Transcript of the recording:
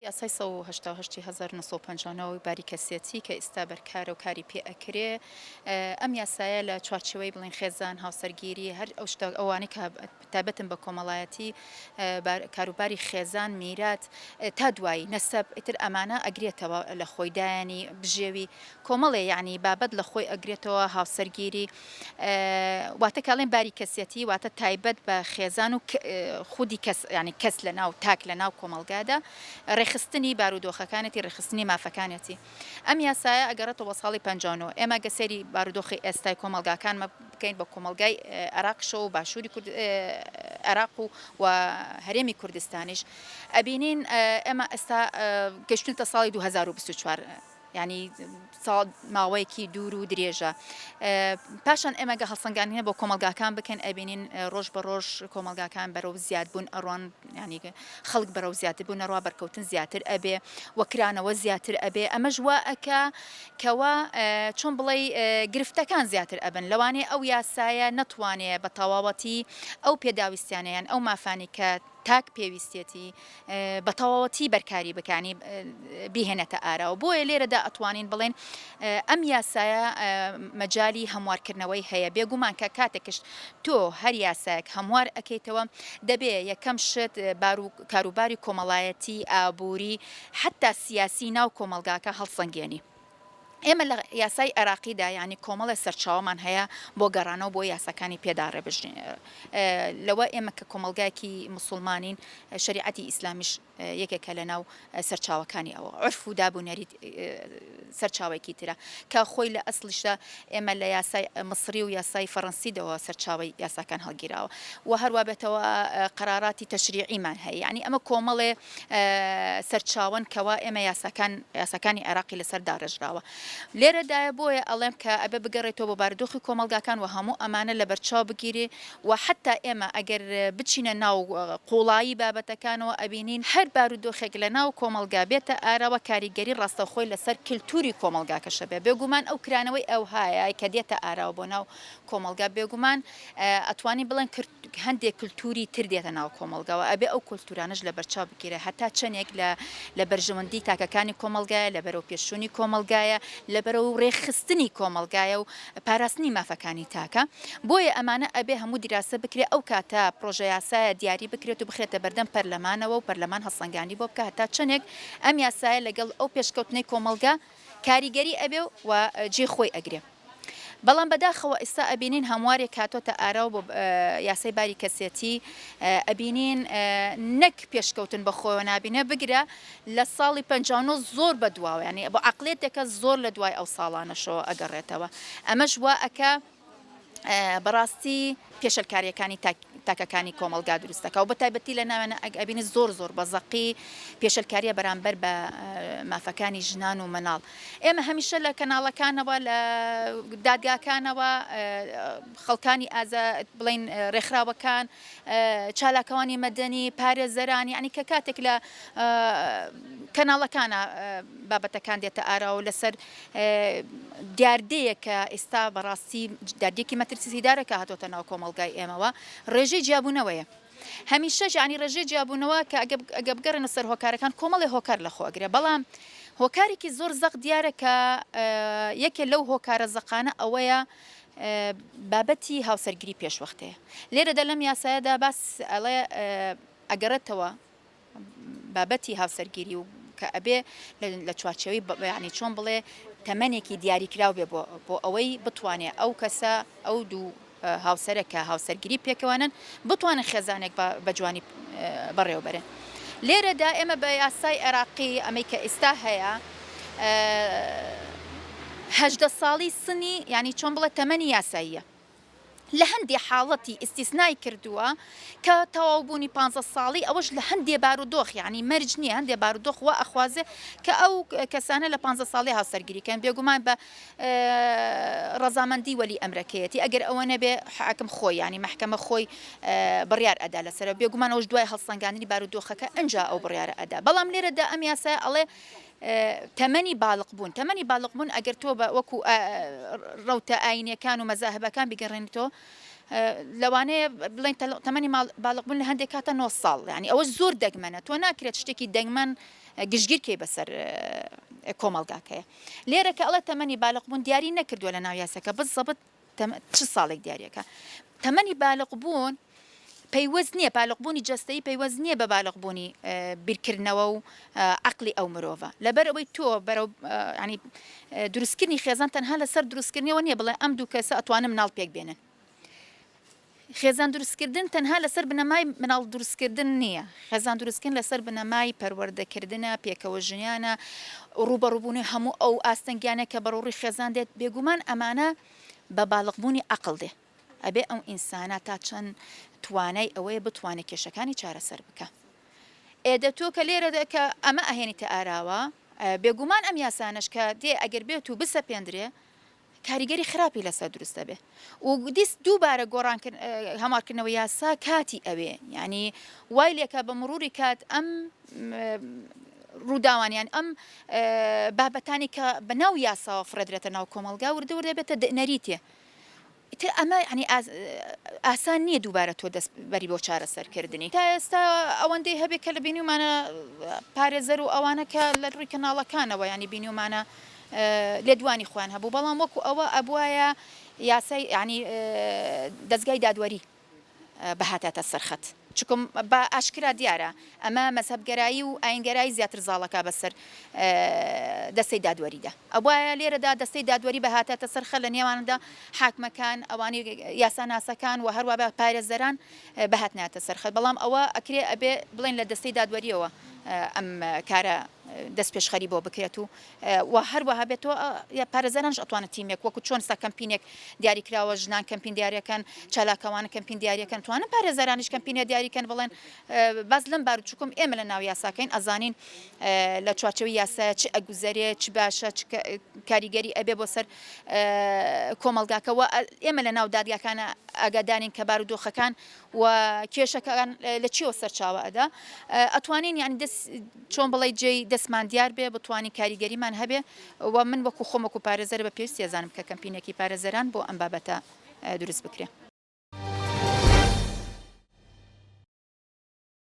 یاسای 188 ی 1959 باری کەسێتی کە ئیستا بەرکارە و کاری پێ ئەکرێ ئەم یاسایە لە چوارچێوەی بڵێن خێزان، هاوسەرگیری، هەر ئەو شتە ئەوانەی کە تایبەتن بە کۆمەڵایەتی، کاروباری خێزان، میرات، تا دوایی، نەسەب، ئیتر ئەمانە ئەگرێتەوە لە خۆی، دایەنی، بژێوی، کۆمەڵێ یەعنی بابەت لە خۆی ئەگرێتەوە، هاوسەرگیری، واتە کە ئەڵێن باری کەسێتی واتە تایبەت بە خێزان و خودی کەس یانی کەس لە ناو تاک لە ناو کۆمەڵگادا ڕێکخستنی بارودۆخەکانێتی ڕێکخستنی مافەکانێتی ئەم یاسایە ئەگەڕێتەوە ساڵی 59 ئێمە گە سەیری بارودۆخی ئێستای کۆمەڵگاکانمە بکەین بە کۆمەڵگای عێراقشەوە و باشووری کورد عێراق و و هەرێمی کوردستانیش ئەبینین ئێمە ئێستا گەشتونتە ساڵی 2024 یانی ساڵ ماوەیەکی دوور و درێژە پاشان ئێمە گە هەڵسەنگاندنە بۆ کۆمەڵگاکان بکەن ئەبینین ڕۆژ بە ڕۆژ کۆمەڵگاکان بەرەو زیادبوون ئەڕۆن ینی خەڵک بەرەو زیاتر بوون ئەڕوا بەرکەوتن زیاتر ئەبێ و کرانەوە زیاتر ئەبێ ئەمەش وا ئەکا کەوا چۆن بڵێ گرفتەکان زیاتر ئەبن لەوانەیە ئەو یاسایە نەتوانێ بە تەواوەتی ئەو پێداویستیانەیان ئەو مافانی کە تاک پێویستیەتی بە تەواوەتی بەرکاری بکانی بیهێنێتە ئاراوە بۆیە لێرەدا ئەتوانین بڵێن ئەم یاسایە مەجالی هەموارکردنەوەی هەیە بێگومان کە کاتێکش تۆ هەر یاسایەک هەموار ئەکەیتەوە دەبێ یەکەم شت بارو کاروباری کۆمەڵایەتی ئابووری حتا سیاسی ناو کۆمەڵگاکە هەڵسەنگێنی. ئێمە لە یاسای عێراقیدا یانی کۆمەڵێ سەرچاوەمان هەیە بۆ گەڕانەوە بۆ یاساکانی پێدا ڕێبژین لەوە ئێمە کە کۆمەڵگایەکی موسڵمانین شەریعەتی ئیسلامیش یەکێکە لە ناو سەرچاوەکانی ئەوە عورف و داب و نەریت سەرچاوەیەکی ترە کە خۆی لە ئەسڵیشدا ئێمە لە یاسای مصری و یاسای فەڕەنسیدەوە سەرچاوەی یاساکان هەڵگیراوە و هەروا بێتەوە قەراراتی تەشریعیمان هەیە یانی ئەمە کۆمەڵێ سەرچاوەن کەوا ئێمە یاساکان یاساکانی عێراقی لەسەر داڕێژراوە لێرەدایە بۆیە ئەڵێم کە ئەبێ بگەڕێتەوە بۆ بارودۆخی کۆمەڵگاکان و هەموو ئەمانە لەبەرچاو بگیرێ و حەتا ئێمە ئەگەر بچینە ناو قوڵایی بابەتەکانەوە ئەبینین هەر بارودۆخێک لە ناو کۆمەڵگا بێتە ئاراوە کاریگەری ڕاستەوخۆی لەسەر کلتوری کۆمەڵگاکەش ئەبێ بێگومان ئەو کرانەوەی ئەوهایە کە دێتە ئاراوە بۆ ناو کۆمەڵگا بێگومان ئەتوانین بڵێن هەندێک کلتوری تر دێتە ناو کۆمەڵگاوە، ئەبێ ئەو کولتورانەش لەبەرچاو بگیرێ هەتا چەندێک لە لە بەرژەوەندی تاکەکانی کۆمەڵگایە، لە بەرەو پێشچوونی کۆمەڵگایە، لە بەرەو رێکخستنی کۆمەڵگایە و پاراستنی مافەکانی تاکە. بۆیە ئەمانە ئەبێ هەموو دیراسە بکرێ ئەو کاتە پرۆژەیاسایە دیاری بکرێت و بخرێتە بەردەم پەرلەمانەوە و پەرلەمان هەڵسەنگاندی بۆ بکا هەتا چەندێک ئەم یاسایە لەگەڵ ئەو پێشکەوتنەی کۆمەڵگا کاریگەری ئەبێ و جێی خۆی ئەگرێ. بەڵام بەداخەوە ئیستا ئەبینین هەموارێک هاتۆتە ئاراوە بۆ یاسای باری کەسێتی ئەبینین نەک پێشکەوتن بە خۆیەوە نابینێ بگرە لە ساڵی 59 زۆر بە دواوە یانی بۆ عەقڵیەتێکە زۆر لە دوای ئەو ساڵانەشەوە ئەگەڕێتەوە ئەمەش وا ئەکا بەڕاستی پێشێلکارییەکانی تاکەکانی کۆمەڵگا دروست دەکا و بە تایبەتی لە ناویانە ئەگ ئەبینی زۆر زۆر بە زەقی پێشێلکارییە بەرامبەر بە مافەکانی ژنان و مناڵ. ئێمە هەمیشە لە کەناڵەکانەوە لە دادگاکانەوە خەڵکانی ئازا بڵێین ڕێکخراوەکان چالاکەوانی مەدەنی پارێزەران یانی کە کاتێک لە کەناڵەکانە بابەتەکان دێتە ئاراوە لەسەر دیاردەیەک کە ئێستا بەڕاستی دیاردەیەکی مەترسیدارە کە هاتۆتە ناو کۆمەڵگای ئێمەوە ڕێژەی جیابوونەوەیە. هەمیشەش یانی ڕێژەی جیابوونەوە کە ئەگە بگەڕێنە سەر هۆکارەکان کۆمەڵێ هۆکار لەخۆ ئەگرێ بەڵام هۆکارێکی زۆر زەق دیارە کە یەکێ لەو هۆکارە زەقانە ئەوەیە بابەتی هاوسەرگیری پێشوەختەیە لێرەدا لەم یاسایەدا باس ئەڵێ ئەگەڕێتەوە بابەتی هاوسەرگیری و کە ئەبێ لە چوارچێوەی یانی چۆن بڵێ تەمەنێکی دیاریکراو بێ بۆ بۆ ئەوەی بتوانێ ئەو کەسە ئەو دوو هاوسەرە کە هاوسەرگیری پێکەوەنن بتوانن خێزانێک بە جوانی بەڕێوە بەرن. لێرەدا ئێمە بە یاسای عێراقی ئەمەی کە ئیستا هەیە 18 ساڵی سنی یانی چۆن بڵێ تەمەنی یاساییە. لە هەندێ حاڵەتی ئیستیسنای کردووە کە تەواو بوونی پانزە ساڵی ئەوەش لە هەندێ بارودۆخ یانی مەرج نییە هەندێ بارودۆخ وا ئەخوازێ کە ئەو کەسانە لە پانزە ساڵی هاوسەرگیری کەن بێگومان بە ڕەزامەندی وەلی ئەمرەکەیەتی ئەگەر ئەوە نەبێ حاکم خۆی یانی مەحکەمە خۆی بڕیار ئەدا لەسەرە بێگومان ئەوش دوای هەڵسەنگاندنی بارودۆخەکە ئەنجا ئەو بڕیارە ئەدا بەڵام لێرەدا ئەم یاسایە ئەڵێ تەمەنی بالق بوون، تەمەنی بالق بوون ئەگەر تۆ بە وەکو ڕەوتە ئاینیەکان و مەزاهبەکان بیگەڕێنیتەوە. لەوانەیە بڵێن تەمەنی بالغ بوون لە هەندێک کاتە 9 ساڵ یعنی ئەوە زۆر دەگمەنە تۆ ناکرێت شتێکی دەگمەن گشتگیر کەی بەسەر کۆمەڵگاکەیە لێرە کە ئەڵێ تەمەنی بالغ بوون دیاری نەکردووە لە ناو یاسەکە بزەبت چ ساڵێک دیاریەکە تەمەنی بالغ بوون پەیوەست نییە بالغبوونی جەستەیی پەیوەست نییە بە بالغبوونی بیرکردنەوە و عەقڵی ئەو مرۆڤە لەبەر ئەوەی تۆ بەرەو ینی دروستکردنی خێزان تەنها لەسەر دروستکردنەوە نییە بڵێ ئەم دوو کەسە ئەتوانن مناڵ پێک بێنن خێزان دروستکردن تەنها لەسەر بنەمای مناڵ دروستکردن نییە خێزان دروستکردن لەسەر بنەمای پەروەردەکردنە پێکەوە ژیانە ڕووبەڕووبوونی هەموو ئەو ئاستەنگیانە کە بەڕووڕی خێزان دێت بێگومان ئەمانە بە باڵقبوونی عەقڵ دێ ئەبێ ئەو ئینسانە تا چەند توانای ئەوەیە بتوانێ کێشەکانی چارەسەر بکا. ئێ دە تۆ کە لێرە کە ئەمە ئەهێنیتە ئاراوە، بێگومان ئەم یاسانەش کە دێ ئەگەر بێت و بسەپێندرێ کاریگەری خراپی لەسەر دروست دەبێ و دیس دووبارە گۆڕان هەموارکردنەوەی یاسا کاتی ئەوێ یانی وای لێکا بە مروری کات ئەم ڕووداوان یان ئەم بابەتانی کە بە ناو یاساوە فڕێدرێتە ناو کۆمەڵگا وردە وردە بێتە نەریتێ ئیتر ئەمە یانی ئاسان نییە دووبارە تۆ دەست بەری بۆ چارەسەرکردنی. تا ئێستا ئەوەندەی هەبێ کە لە بینیومانە پارێزەر و ئەوانە کە لە ڕووی کەناڵەکانەوە یانی بینیومانە لێدوانی خۆیان هەبوو بەڵام وەکو ئەوە ئەبوایە یاسای یانی دەزگای دادوەری بهاتاتە سەر خەت چکم بە ئاشکرا دیارە ئەمە مەزهەبگەرایی و ئاینگەرایی زیاتر زاڵەکا بەسەر دەستەی دادوەریدا ئەبوایە لێرەدا دەستەی دادوەری بهاتاتە سەر خەت لە نێواندا حاکمەکان ئەوانی یاساناسەکان و هەروە بە پارێزەران بهاتناتە سەر خەت بەڵام ئەوە ئەکرێ ئەبێ بڵێن لە دەستەی دادوەریەوە ئەم کارە دەستپێشخەری بۆ بکرێت و و هەروەها بێت تۆ پارێزەرانش ئەتوانن تیمێک وەکو چۆن ستا کەمپینێک دیاریکراوە ژنان کەمپین دیارەکەن چالاکەوان کەمپین دیارەکەن توانن پارێزەرانیش کەمپینە دیاریکەن بڵێن باز لەم بار چکم ئێمە لە ناو یاساکەین ئەزانین لە چوارچەوەی یاسایە چ ئەگوزەرێ چ باشە چ کاریگەری ئەبێ بۆ سەر کۆمەڵگاکە و ئێمە لە ناو دادگاکانە ئاگادارین کە بارودۆخەکان و کێشەکان لە چیەوە سەرچاوە ئەدا ئەتوانین یانی دەست چۆن بڵێی جێی دەستمان دیار بێ بتوانین کاریگەریمان هەبێ و من وەکو خۆم وەکو پارێزەر بە پێویستی ئەزانم کە کەمپینێکی پارێزەران بۆ ئەم بابەتە دروست بکرێ.